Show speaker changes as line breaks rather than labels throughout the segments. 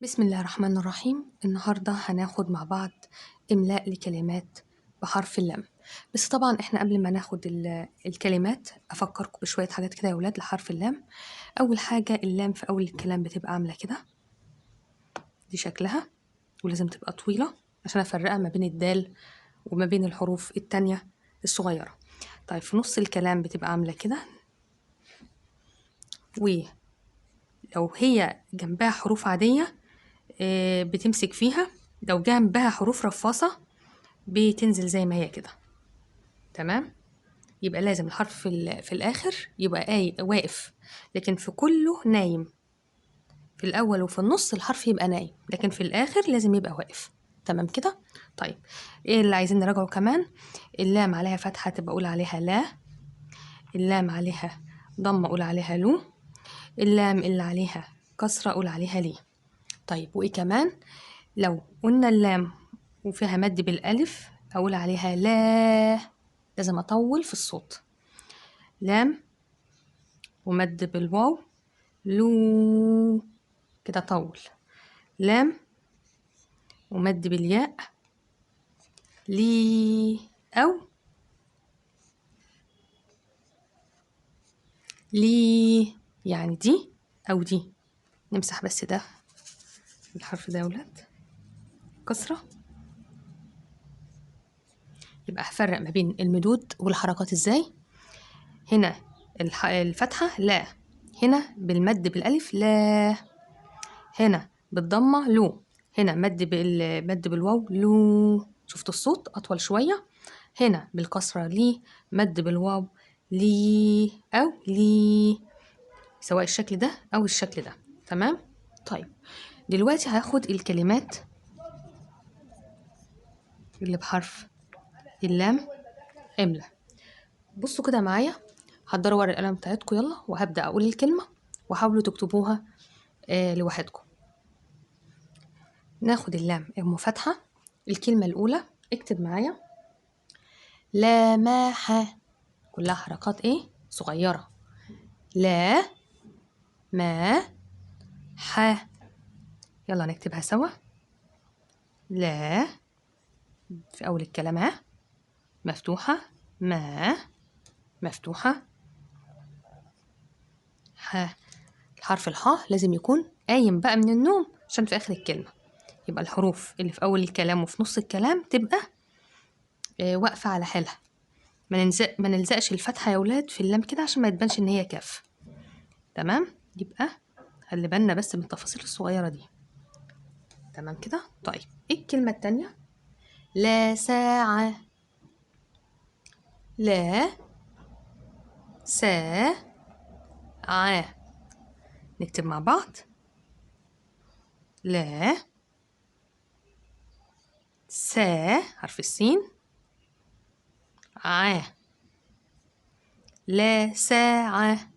بسم الله الرحمن الرحيم. النهاردة هناخد مع بعض إملاء لكلمات بحرف اللام. بس طبعا احنا قبل ما ناخد الكلمات أفكركم بشوية حاجات كده يا ولاد لحرف اللام. أول حاجة، اللام في أول الكلام بتبقى عاملة كده، دي شكلها، ولازم تبقى طويلة عشان أفرقها ما بين الدال وما بين الحروف التانية الصغيرة. طيب في نص الكلام بتبقى عاملة كده، ولو هي جنبها حروف عادية بتمسك فيها، لو جنبها حروف رفاصة بتنزل زي ما هي كده. تمام؟ يبقى لازم الحرف في الآخر يبقى واقف، لكن في كله نايم. في الأول وفي النص الحرف يبقى نايم، لكن في الآخر لازم يبقى واقف. تمام كده؟ طيب ايه اللي عايزين نراجعه كمان؟ اللام عليها فتحة تبقى أقول عليها لا، اللام عليها ضمة أقول عليها لو، اللام اللي عليها كسرة أقول عليها ليه. طيب وإيه كمان؟ لو قلنا اللام وفيها مد بالألف أقول عليها لا، لازم أطول في الصوت. لام ومد بالواو لو، كده أطول. لام ومد بالياء لي أو لي، يعني دي أو دي. نمسح بس ده الحرف ده يا ولاد، كسرة. يبقى هفرق ما بين المدود والحركات ازاي؟ هنا الفتحة لا، هنا بالمد بالألف لا، هنا بالضمة لو، هنا مد بالواو لو. شفتوا الصوت أطول شوية؟ هنا بالكسرة لي، مد بالواو لي أو لي، سواء الشكل ده أو الشكل ده. تمام؟ طيب دلوقتي هاخد الكلمات اللي بحرف اللام املا. بصوا كده معايا، حضروا ورق القلم بتاعتكم يلا، وهبدأ أقول الكلمة وحاولوا تكتبوها لوحدكم. ناخد اللام المفتحة، الكلمة الأولى اكتب معايا لا ماحة، كلها حركات ايه؟ صغيرة. لا ما ح، يلا نكتبها سوا. لا في أول الكلام ها مفتوحة، ما مفتوحة، ح. الحرف الحاء لازم يكون قايم بقى من النوم عشان في آخر الكلمة. يبقى الحروف اللي في أول الكلام وفي نص الكلام تبقى واقفة على حالها. ما نلزقش الفتحة يا ولاد في اللام كده عشان ما تبانش إن هي كاف. تمام؟ يبقى خلي بالنا بس من التفاصيل الصغيرة دي. تمام كده؟ طيب ايه الكلمة التانية؟ لا ساعة، لا ساعة، نكتب مع بعض. لا سا حرف السين، ع، لا ساعة.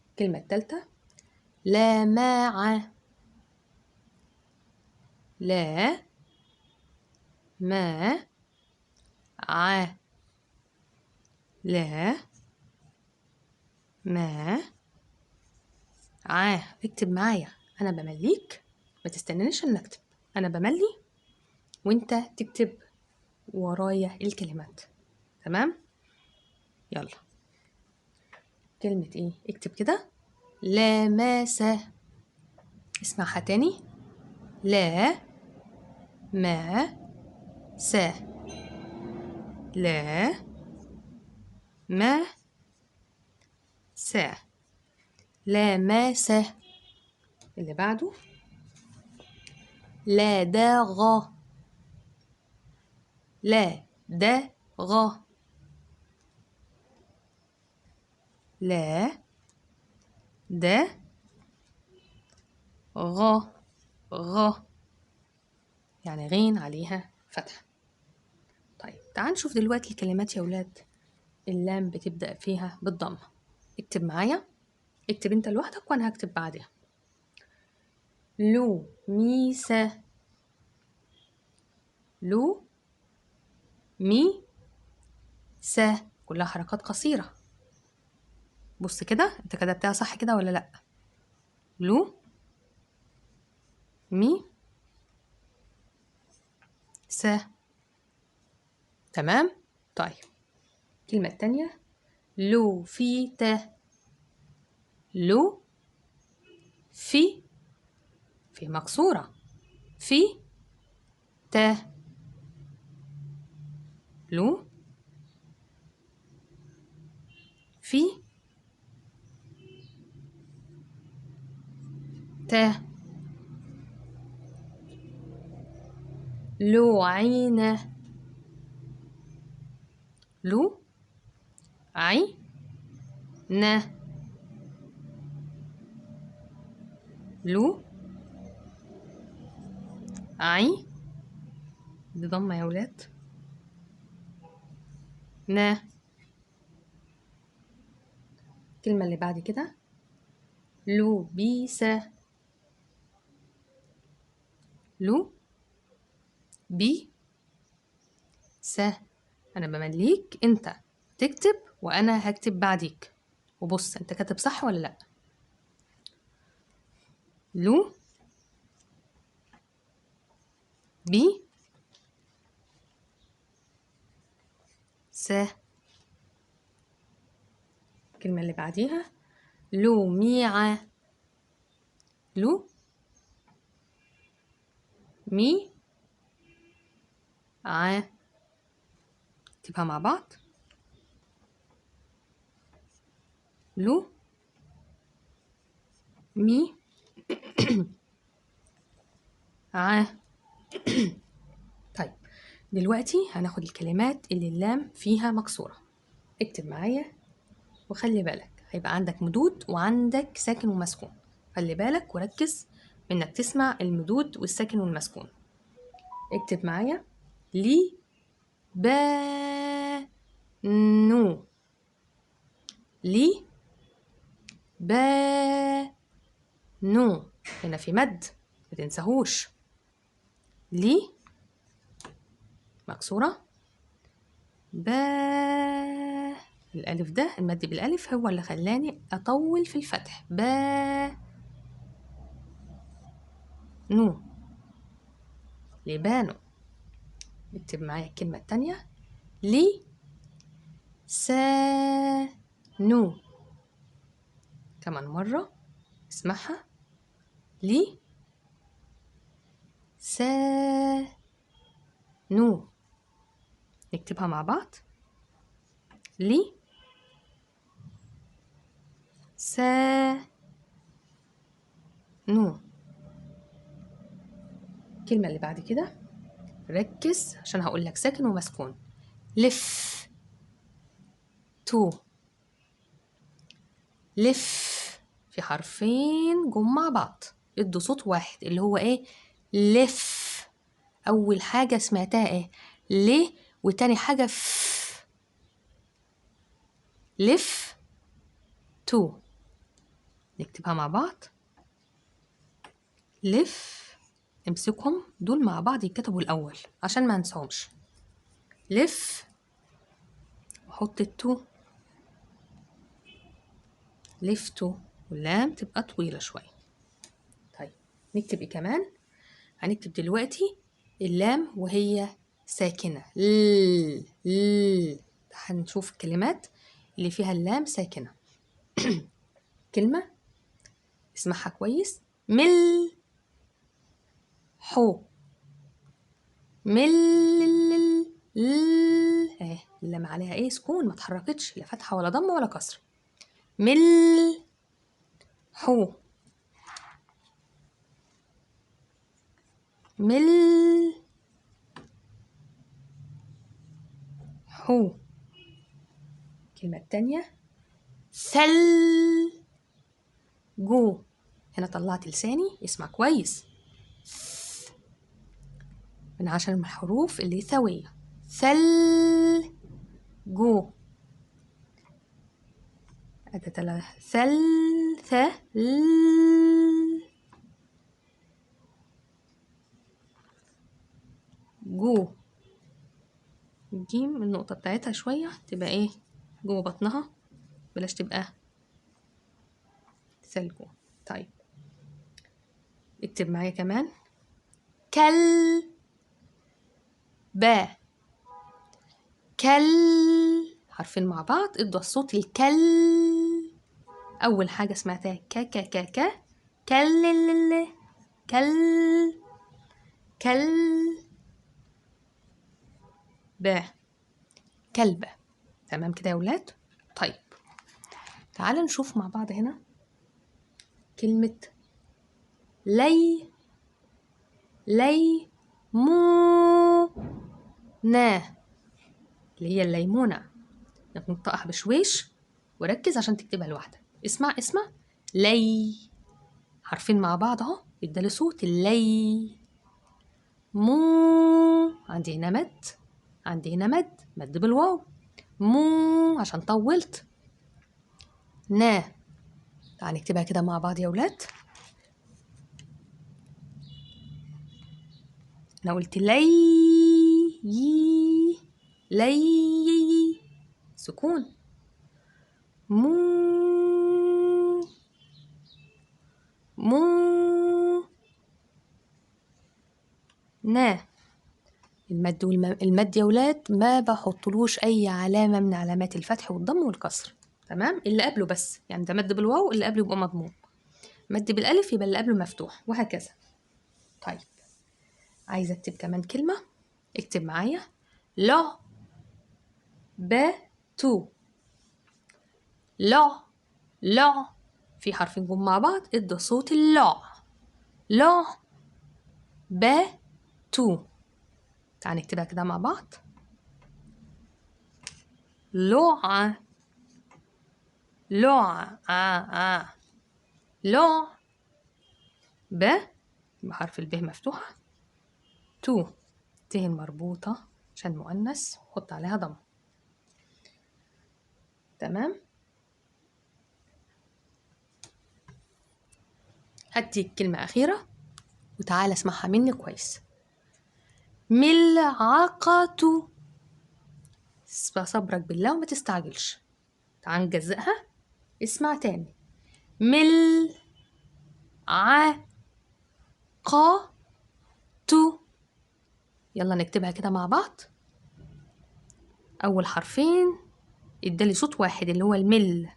الكلمة التالتة لا ماعة، لا ما ع، لا ما ع. اكتب معايا، أنا بمليك، ما تستنانيش إن أكتب، أنا بملي وأنت تكتب ورايا الكلمات. تمام؟ يلا كلمة إيه؟ اكتب كده لا ماسة. اسمعها تاني، لا ما سا، لا ما سا، لا ما سا. اللي بعده لا داغ، لا داغ، لا دا غ، غ يعني غين عليها فتحة. طيب تعال نشوف دلوقتي الكلمات يا ولاد اللام بتبدأ فيها بالضمة. اكتب معايا، اكتب انت لوحدك وانا هكتب بعدها. لو ميسا، لو مي سا، كلها حركات قصيرة. بص كده انت كتبتها صح كده ولا لا؟ لو مي س. تمام. طيب الكلمة التانية لو في ت. لو في، في مكسورة، في ت. لو في ت. لو عين. لو عي ن. لو عي، دي ضمة يا ولاد، ن. الكلمة اللي بعد كده لو بيسا. لو بي س. أنا بمليك أنت تكتب وأنا هكتب بعديك، وبص أنت كاتب صح ولا لأ. لو بي س. الكلمة اللي بعديها لو ميعة. لو مي ع. اكتبها مع بعض. لو مي ع. طيب دلوقتي هناخد الكلمات اللي اللام فيها مكسورة. اكتب معايا وخلي بالك، هيبقى عندك مدود وعندك ساكن ومسكون. خلي بالك وركز انك تسمع المدود والساكن والمسكون. اكتب معايا لي با نو. لي با نو، هنا في مد ما تنساهوش. لي مكسورة، با الألف ده المد بالألف هو اللي خلاني أطول في الفتح. با نو، لبانو. اكتب معايا الكلمة التانية لي سا نو. كمان مرة اسمعها، لي سا نو. نكتبها مع بعض، لي سا نو. الكلمة اللي بعد كده ركز عشان هقول لك ساكن ومسكون. لف تو. لف في حرفين جم مع بعض ادوا صوت واحد اللي هو ايه؟ لف. اول حاجة سمعتها ايه؟ ل، وتاني حاجة ف. لف تو. نكتبها مع بعض، لف. امسكهم دول مع بعض يتكتبوا الأول عشان ما انساهمش. لف وحط التو، لفتو، واللام تبقى طويلة شوية. طيب نكتب ايه كمان؟ هنكتب دلوقتي اللام وهي ساكنة. ل ل. هنشوف الكلمات اللي فيها اللام ساكنة. كلمة اسمعها كويس، مل حو. مل ل. اهي اللام عليها ايه؟ سكون، ما اتحركتش لا فتحة ولا ضمة ولا كسر. مل حو. مل حو. الكلمة التانية سل جو. هنا طلعت لساني، اسمع كويس، من عشان الحروف اللي ثوية. سل جو. ثل ث ل. جو. الجيم النقطة بتاعتها شوية تبقى ايه؟ جوه بطنها، بلاش تبقى ثلجو. طيب اكتب معايا كمان كل با، كل، حرفين مع بعض ادوا الصوت الكل. أول حاجة سمعتها ك ك ك ك، كل ل كل كل با، كلبة. تمام كده يا ولاد؟ طيب تعال نشوف مع بعض هنا كلمة لي، لي مو نا، اللي هي الليمونة. ننطقها بشويش وركز عشان تكتبها لوحدك. اسمع اسمع، لي، حرفين مع بعض اهو، ادالي صوت اللي مو. عندي هنا مد، عندي هنا مد، مد بالواو، مو عشان طولت، نا. تعال نكتبها كده مع بعض يا ولاد. انا قلت لي يي، لي سكون، مو مو نا. المد المد يا ولاد ما بحطلوش اي علامة من علامات الفتح والضم والكسر، تمام؟ اللي قبله بس، يعني ده مد بالواو اللي قبله يبقى مضموم، مد بالالف يبقى اللي قبله مفتوح، وهكذا. طيب عايزه اكتب كمان كلمة، اكتب معايا لا ب تو، لا لا، في حرفين جم مع بعض ادوا صوت اللا، لا ب تو. تعال نكتبها كده مع بعض، لع لع ع ع، لع ب بحرف الب مفتوحة، تو ت مربوطة عشان مؤنث حط عليها ضم. تمام. هديك كلمة أخيرة وتعالى اسمعها مني كويس. ملعقة، صبرك بالله وما تستعجلش، تعال نجزئها. اسمع تاني، مل ع ق تو. يلا نكتبها كده مع بعض. أول حرفين ادالي صوت واحد اللي هو المل،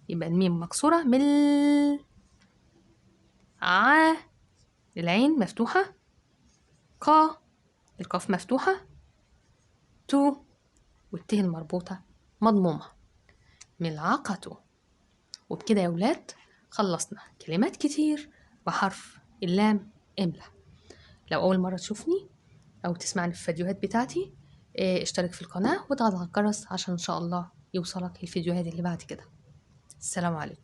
يبقى الميم مكسورة، مل ع، العين مفتوحة، قا القاف مفتوحة، تو والته المربوطة مضمومة، ملعقة. وبكده يا ولاد خلصنا كلمات كتير بحرف اللام إملا. لو أول مرة تشوفني أو تسمعني في الفيديوهات بتاعتي، اشترك في القناة واضغط على الجرس عشان إن شاء الله يوصلك الفيديوهات اللي بعد كده. السلام عليكم.